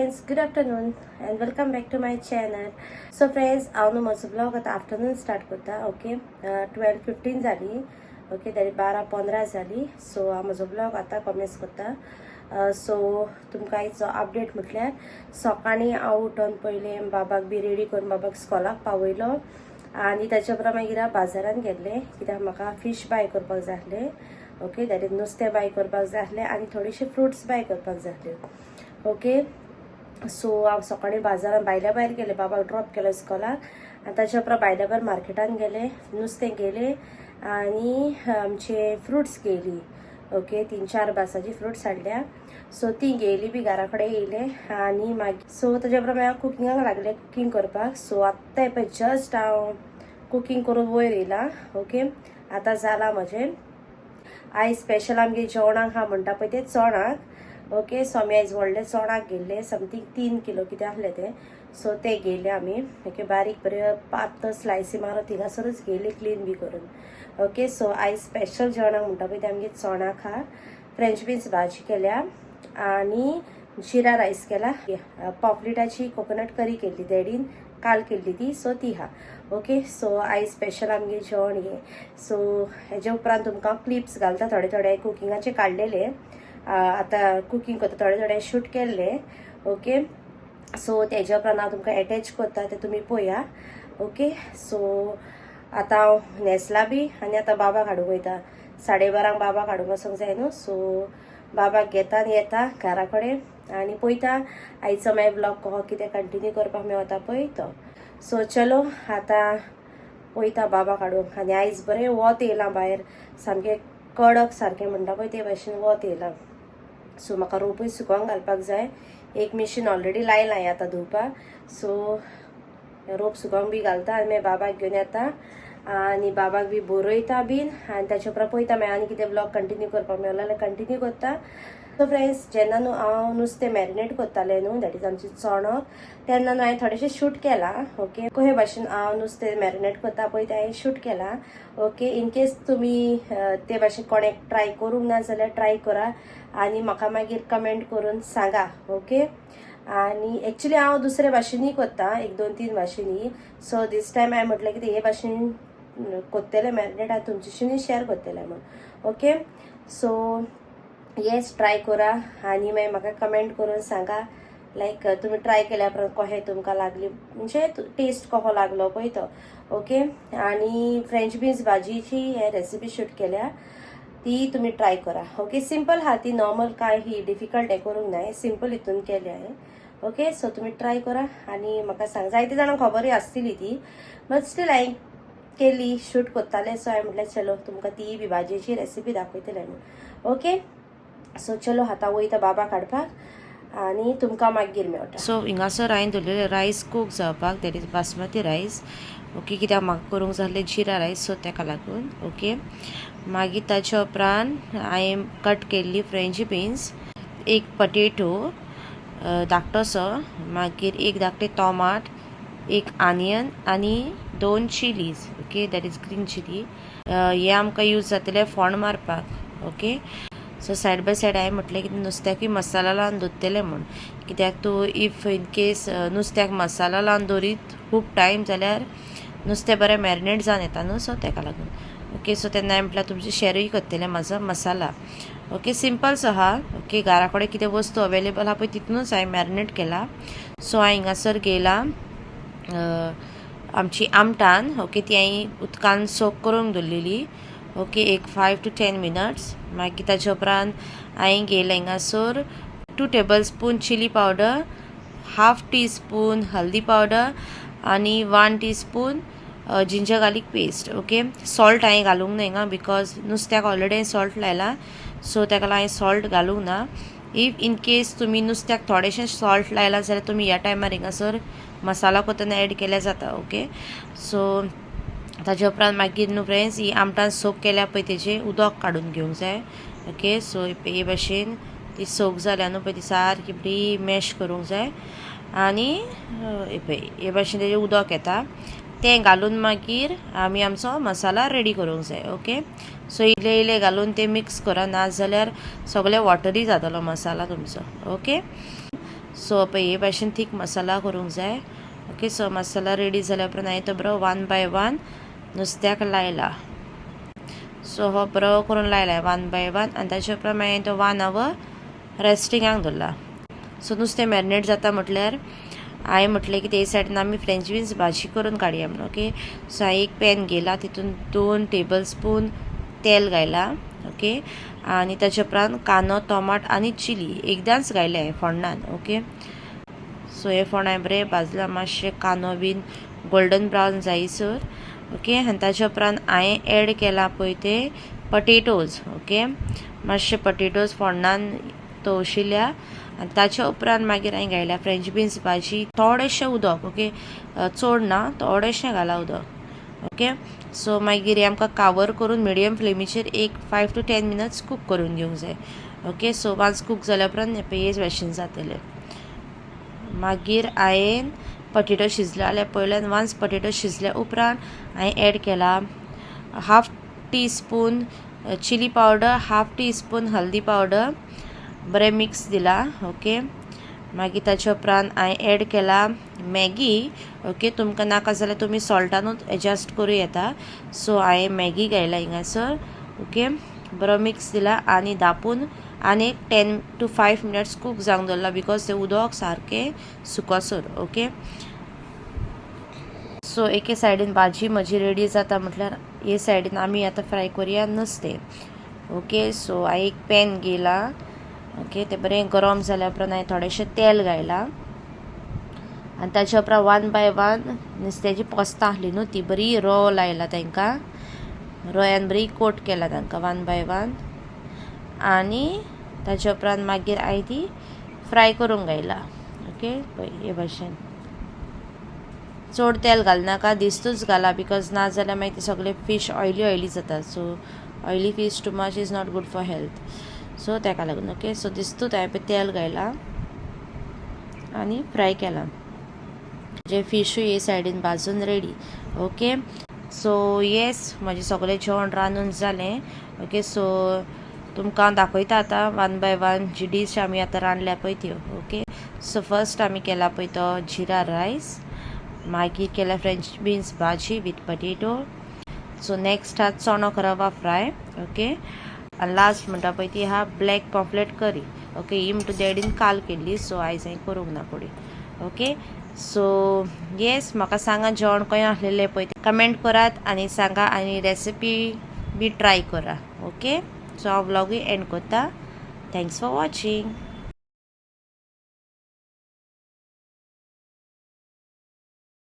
Friends, good afternoon and welcome back to my channel. So friends, हांव न्हू म्हजो blog आतां आफ्टरनून स्टार्ट करता. ओके, 12:15 जाली. ओके, तरी 12:15 जाली. सो हांव म्हजो ब्लॉग आतां कॉमेन्स करता. सो तुमकां आयचो अपडेट म्हटल्यार सकाळीं हांव उठोन पयलें बाबाक बी रेडी करून बाबाक स्कॉलाक पावयलो आनी ताच्या उपरांत मागीर हांव बाजारान गेल्लें, कित्याक म्हाका फीश बाय करपाक जाय आसलें. ओके, that is नुस्तें बाय करपाक जाय आसलें आनी थोडेशे फ्रुट्स बाय करपाक जाय आसले. ओके, सो हांव सकाळीं बाजारान भायल्या भायर गेलें. बाबाक ड्रॉप केलो स्कॉलाक आनी ताच्या उपरांत भायल्या भायर मार्केटान गेलें, नुस्तें घेयलें आनी आमचे फ्रुट्स घेयली. ओके, तीन चार बासाची फ्रुट्स हाडल्या. सो ती घेयली बी, घरा कडेन येयले आनी मागीर सो ताच्या उपरांत हांव कुकिंगाक लागलें, कुकींग करपाक. सो आत्तां पळय जस्ट हांव कुकींग करून वयर येयलां. ओके, आतां जालां म्हजें. आयज स्पेशल आमगे जेवणाक आहा म्हणटा पळय तें चणाक. ओके, सो आमी आयज व्हडलें चणाक घेयल्लें, समथींग 3 किलो कितें आसलें तें. सो तें घेयलें आमी. ओके, बारीक बरें पातळ स्लायसी मारून थिंगासरूच घेयली, क्लीन बी करून. ओके, सो आयज स्पेशल जेवणाक म्हणटा पळय तें आमगे चणाक आहा. फ्रेंच बीन्स भाजी केल्या आनी जिरा रायस केला. पॉपलेटाची कोकोनट करी केल्ली डॅडीन काल केल्ली ती, सो ती आहा. ओके, सो आयज स्पेशल आमगे जेवण हें. सो हेजे उपरांत तुमकां क्लिप्स घालता थोडे थोडे कुकिंगाचे काडलेले. आतां कुकींग करता, थोडे थोडे शूट केल्ले. ओके, सो तेज्या उपरांत हांव तुमकां एटॅच करता, ते तुमी पळया. ओके, सो आतां हांव न्हेसला बी आनी आतां बाबाक हाडूंक वयता. 12:30 बाबाक हाडूंक वचोंक जाय न्हू. सो बाबाक घेता आनी येता घरा कडेन आनी पळयता आयचो मागीर ब्लॉग कहो कितें कंटिन्यू करपाक मेवता पळय तो. सो चलो, आतां वयता बाबाक हाडूंक. आनी आयज बरें वत येयलां भायर, सामकें कडक सारकें म्हणटा पळय ते भाशेन वत येयलां. सो म्हाका रोपूय सुकोंक घालपाक जाय. एक मिशीन ऑलरेडी लायलां आतां धुवपाक. सो रोप सुकोंक बी घालता आनी मागीर बाबाक घेवन येता आनी बाबाक बी बरयता बीन आनी ताच्या उपरांत पळयता मागीर आनी कितें ब्लॉग कंटिन्यू करपाक मेळलो जाल्यार कंटिन्यू करता. सो फ्रेंड्स, जेन्ना न्हू हांव नुस्तें मॅरिनेट करतालें न्हू, that is आमचें चणक, तेन्ना न्हू हांवें थोडेशें शूट केलां. ओके, कशे भाशेन हांव नुस्तें मॅरिनेट करता पळय तें हांवें शूट केलां. ओके, इन केस तुमी ते भाशेन कोणें ट्राय करूंक ना जाल्यार ट्राय करा आनी म्हाका मागीर कमेंट करून सांगा. ओके, आनी एक्चुली हांव दुसरे भाशेनूय करता, एक दोन तीन भाशेनी. सो दीस टायम हांवें म्हटलें की हे भाशेन करतलें मॅरिनेट आनी तुमच्याशीनूय शेअर करतलें म्हूण. ओके, सो येस, ट्राय करा आनी मागीर म्हाका कमेंट करून सांगा, लायक तुमी ट्राय केल्या उपरांत कशें तुमकां लागली, म्हणजे टेस्ट कसो लागलो पळय तो. ओके, आनी फ्रेंच बीन्स भाजीची हे रेसिपी शूट केल्या, ती तुमी ट्राय करा. ओके, सिंपल आहा ती, नॉर्मल, काय ही डिफिकल्ट हें करूंक नाय, सिंपल हितून केल्या हांवें. ओके, सो तुमी ट्राय करा आनी म्हाका सांग. जायते जाणांक खबरूय आसतली ती, बट स्टील हांवें केली, शूट करतालें, सो हांवें म्हटलें चलो, तुमकां ती बी भाजयेची रेसिपी दाखयतलें म्हूण. ओके, सो चलो, आतां वयता बाबा काडपाक आनी तुमकां मागीर मेवटा. सो हिंगासर हांवें दवरलेले रायस कूक जावपाक, that is basmati rice. Okay, कित्याक म्हाका करूंक जाल्लें जिरा रायस, सो ताका लागून. ओके, मागीर ताच्या उपरांत हांवें कट केल्ली फ्रेंच बीन्स, एक पटेटो धाकटोसो, मागीर एक धाकटें टोमाट, एक आनियन आनी दोन chillies. Okay, that is green chilli. हे आमकां यूज जातले फोण मारपाक. Okay, so side by side हांवें म्हटलें की नुस्त्याकूय मसाला लावन दवरतलें म्हूण, कित्याक तूं if in case नुस्त्याक मसाला लावन दवरीत खूब टायम जाल्यार नुस्तें बरें मॅरिनेट जावन येता न्हू, सो ताका लागून. ओके, सो तेन्ना हांवें म्हटल्यार तुमचे शेरूय करतलें म्हाजो मसाला. ओके, सिंपलसो आहा. ओके, घरा कडेन कितें वस्तू अवेलेबल आहा पळय तितूनच हांवें मॅरिनेट केला. सो हांवें हिंगासर घेयला आमची आमटान. ओके, ती हांवें उदकान सोक करूंक दवरलेली. ओके, एक 5 टू 10 मिनट्स. मागीर ताच्या उपरांत हांवें घेयलें हिंगासर 2 table spoon chilli powder, half tea spoon हल्दी पावडर आनी 1 tea spoon ginger garlic paste. Okay, salt हांवें घालूंक ना हिंगा, because नुस्त्याक ऑलरेडी सॉल्ट लायला, सो ताका लागून हांवें सॉल्ट घालूंक ना. If in case तुमी नुस्त्याक थोडेशें सॉल्ट लायलां जाल्यार तुमी ह्या टायमार हिंगासर मसाला करतना एड केल्यार जाता. ओके, सो ताजे उपरांत मागीर न्हू फ्रेंड्स, ही आमटान सोक केल्या पळय तेजें उदक काडून घेवंक जाय. ओके, सो हे भाशेन ती सोक जाल्या न्हू पळय, ती सारकी बरी मॅश करूंक जाय आनी हे पळय, हे भाशेन तेजें उदक येता, तें घालून मागीर आमी आमचो मसाला रेडी करूंक जाय. ओके, सो इल्ले इल्ले घालून ते मिक्स करा, नाजाल्यार सगळे वॉटरी जातलो मसाला तुमचो. ओके. सो पळय हे भाशेन थीक मसाला करूंक जाय. ओके, सो मसाला रेडी जाल्या उपरांत हांवें तो बरो वन बाय वन नुस्त्याक लायला. सो हो बरो करून लायला वन बाय वन आनी ताच्या उपरांत मागीर तो वन our रेस्टिंगाक दवरला. सो नुस्तें मॅरिनेट जाता म्हटल्यार हांवें म्हटलें की ते सायडीन आमी फ्रेंच बीन्स भाजी करून काडया म्हणून. ओके, सो हांवें एक पॅन घेयला, तितून 2 टेबल स्पून तेल घायला. ओके, आनी ताच्या उपरांत कांदो, टोमाट आनी चिली एकदांच घायलें हांवें फोण्णान. ओके, सो हे फोण हांवें बरें भाजलां, मातशें कांदो बीन गोल्डन ब्रावन जायसर. ओके, आनी ताच्या उपरांत हांवें एड केला पळय ते पटेटोज. ओके, मातशे पटेटोज फोण्णान तवशिल्या आनी ताच्या उपरांत मागीर हांवें घायल्या फ्रेंच बीन्स भाजी थोडेशें उदक. ओके, चड ना, थोडेशें घालां उदक. ओके, सो मागीर हें आमकां कावर करून मिडियम फ्लेमीचेर एक 5 टू 10 मिनट्स कूक करून घेवंक जाय. ओके, सो वन्स कूक जाल्या उपरांत हे भाशेन जातलें. मागीर हांवें पटेटो शिजले जाल्यार पयल्यान वन्स पटेटो शिजल्या उपरांत हांवें एड केला half teaspoon chilli powder, half teaspoon हल्दी पावडर, बरें मिक्स दिला. ओके, मागीर ताच्या उपरांत हांवें एड केला मॅगी. ओके, तुमकां नाका जाल्यार तुमी सॉल्टानूच एडजस्ट करूं येता. सो हांवें मॅगी घायला हिंगासर. ओके, बरो मिक्स दिला आनी धांपून आनी एक 10 टू 5 मिनट्स कूक जावंक दवरला, because तें उदक सारकें सुकोसर. ओके, सो एके सायडीन भाजी म्हजी रेडी जाता म्हटल्यार हे सायडीन आमी आतां फ्राय करुया नुस्तें. ओके, सो हांवें एक पॅन घेयला. ओके, तें बरें गरम जाल्या उपरांत हांवें थोडेशें तेल घायलां आनी ताच्या उपरांत वन बाय वन नुस्त्याची पोस्तां आसली न्हू ती बरी रव लायला तांकां, रोयान बरी कोट केला तांकां वन बाय वन आनी ताच्या उपरांत मागीर हांवें ती फ्राय करूंक घायला. ओके, पळय हे भाशेन चड तेल घालनाका, दिस्तूच घाला, because ना जाल्यार मागीर ते सगळे फीश ऑयली ऑयली जाता. So oily fish too much is not good for health, so ताका लागून. ओके, सो दिस्तूच हांवें पळय तेल घायला आनी फ्राय केला. जे फिशूय हे सायडीन भाजून रेडी. ओके, सो येस, म्हजें सगळें जेवण रांदून जालें. ओके, सो तुमकां हांव दाखयता आतां वन बाय वन जी डीश आमी आतां रांदल्या पळय त्यो. ओके, सो फर्स्ट आमी केला पळय तो जिरा रायस, मागीर केला फ्रेंच बीन्स भाजी विथ पटेटो. सो नेक्स्ट आहा चणक रवा फ्राय. ओके, आनी लास्ट म्हणटा पळय ती आहा ब्लॅक पॉम्पलेट करी. ओके, ही म्हणटा डॅडीन काल केल्ली, सो आयज हांवें करूंक ना फुडें. ओके, सो येस, म्हाका सांगा जेवण कशें आसलेलें पळय तें कमेंट करात आनी सांगा आनी रेसिपी बी ट्राय करा. ओके, सो हांव व्लॉगूय एंड करता. Thanks for watching.